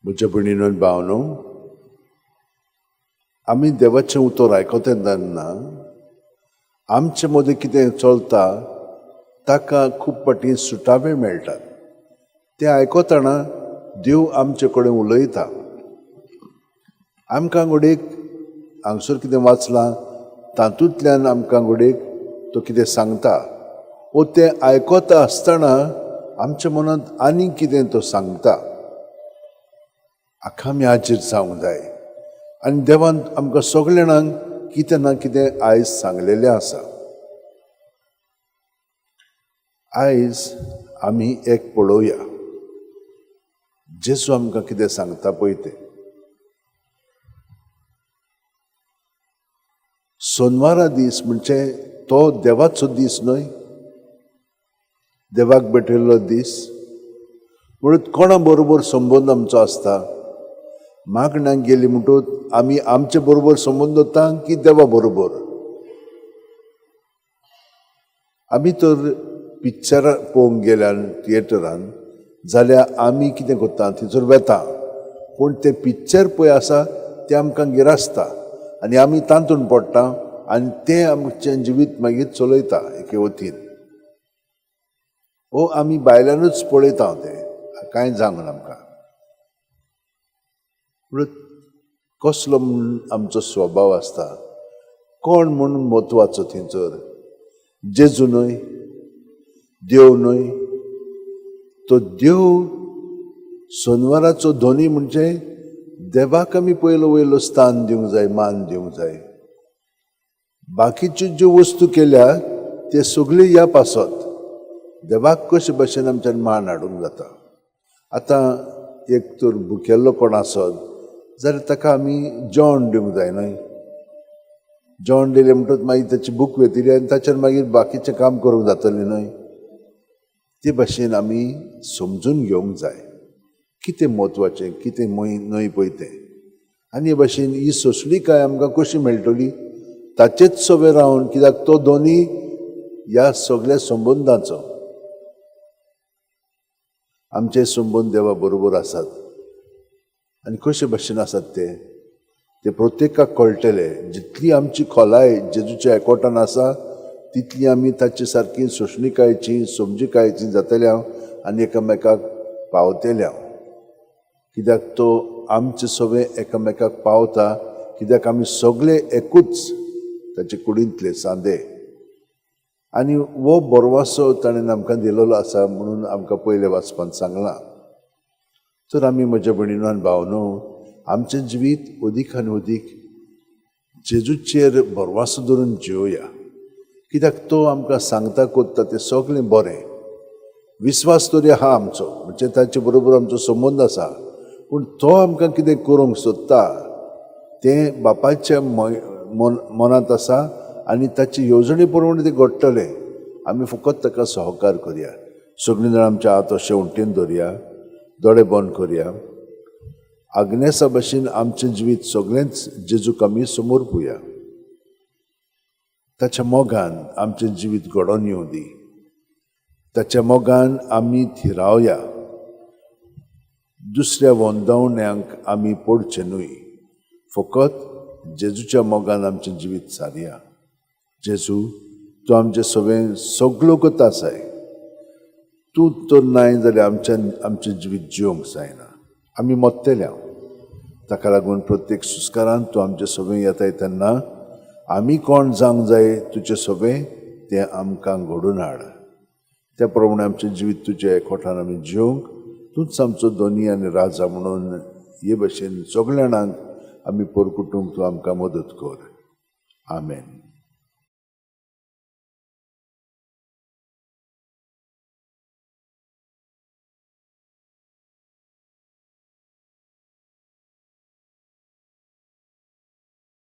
म्हज्या भयणीनो आनी भावनो, आमी देवाचें उतर आयकता तेन्ना आमचे मदीं कितें चलता ताका खूब फावटी सुटावे मेळटात. तें आयकतना देव आमचे कडेन उलयता. आमकां घडयेक हांगसर कितें वाचलां तातूंतल्यान आमकां घडयेक तो कितें सांगता वो तें आयकता आसतना आमच्या मनांत आनीक कितें तो सांगता. हाका आमी हाजीर जावंक जाय आनी देवान आमकां सगळे जाणांक कितें ना कितें आयज सांगलेलें आसा. आयज आमी एक पळोवया जेजू आमकां कितें सांगता पळय तें. सोनवारा दीस म्हणजे तो देवाचो दीस न्हय, देवाक भेटयल्लो दीस. म्हणून कोणा बरोबर संबंद आमचो आसता? मागण्याक गेली म्हणटूच आमी आमचे बरोबर संबंद दवरता की देवा बरोबर? आमी तर पिक्चरां पळोवंक गेल्यान थिएटरान जाल्यार आमी कितें करता, थंयसर वेता, पूण तें पिक्चर पळय आसा तें आमकां गिरासता आनी आमी तातूंत पडटा आनी तें आमचें जिवीत मागीर चलयता एके वतीन. ओ आमी भायल्यानूच पळयता तें, कांय जावंक ना आमकां. म्हणून कसलो म्हूण आमचो स्वभाव आसता, कोण म्हूण म्हत्वाचो थंयसर? जेजू न्हय, देव न्हय. तो देव सोनवाराचो धोनी म्हणजे देवाक आमी पयलो वयलो स्थान दिवंक जाय, मान दिवंक जाय. बाकीच्यो ज्यो वस्तू केल्या ते सगळ्यो ह्या पासत देवाक कशे भशेन आमच्यान मान हाडूंक जाता. आतां एक तर भुकेल्लो कोण आसत जाल्यार ताका आमी जेवण दिवंक जाय न्हय. जेवण दिलें म्हणटकच मागीर ताची भूक वेतली आनी ताचेर मागीर बाकीचें काम करूंक जातलें न्हय. ते भाशेन आमी समजून घेवंक जाय कितें म्हत्वाचें कितें न्हय पळय तें. आनी हे भाशेन ही सोंसणीकाय आमकां कशी मेळटली? ताचेच सवे रावन, कित्याक तो दोनी ह्या सगळ्या संबंदाचो. आमचे संबंद देवा बरोबर आसात आनी कशे भाशेन आसात ते ते प्रत्येकाक कळटले. जितली आमची खोलाय जेजूच्या एकवटान आसा तितली आमी ताचे सारकी सोंसणीकायेची समजिकायेची जातले हांव आनी एकामेकाक पावतले हांव. कित्याक तो आमचे सगळे एकामेकाक पावता, कित्याक आमी सगळे एकूच ताचे कुडींतले सांदे. आनी हो बरवासो ताणें आमकां दिलेलो आसा म्हणून आमकां पयले वाचपांत सांगलां. तर आमी म्हज्या भयणीनो आनी भावनो आमचें जिवीत अदीक आनी अदीक जेजूचेर बरवासो धरून जिवया, कित्याक तो आमकां सांगता कोत्ता तें सगळें बरें. विस्वास तरी आहा आमचो, म्हणजे ताचे बरोबर आमचो संबंद आसा, पूण तो आमकां कितें करूंक सोदता तें बापायच्या मनांत आसा आनी ताची येवजणे प्रमाणे तें घडटलें. आमी फकत ताका सहकार करया. सगळीं जाणां आमच्या हात अशें उंटेन धरया, दोळे बंद करया. आग्नेसा भशेन आमचें जिवीत सगळेंच जेजूक आमी समर्पुया. ताच्या मोगान आमचें जिवीत घडोवन येवं दी. ताच्या मोगान आमी थिरावया. दुसऱ्या वंदवण्यांक आमी पडचें न्हय, फकत जेजूच्या मोगान आमचें जिवीत सारया. जेजू, तूं आमचें सगळें सगळ्यो करता आसाय. तूं तर नाय जाल्यार आमच्यान आमचें जिवीत जिवंक जायना, आमी मोत्तेले हांव. ताका लागून प्रत्येक सुस्कारान तूं आमचें सगळें येताय तेन्ना आमी कोण जावंक जाय तुजें सगळें तें आमकां घडोवन हाड. त्या प्रमाणे आमचें जिवीत तुज्या एकवटान आमी जिवंक तूंच आमचो दोनी आनी राजा म्हणून हे भशेन सगल्या जाणांक आमी परकुटूंक तूं आमकां मदत कर. आमेन.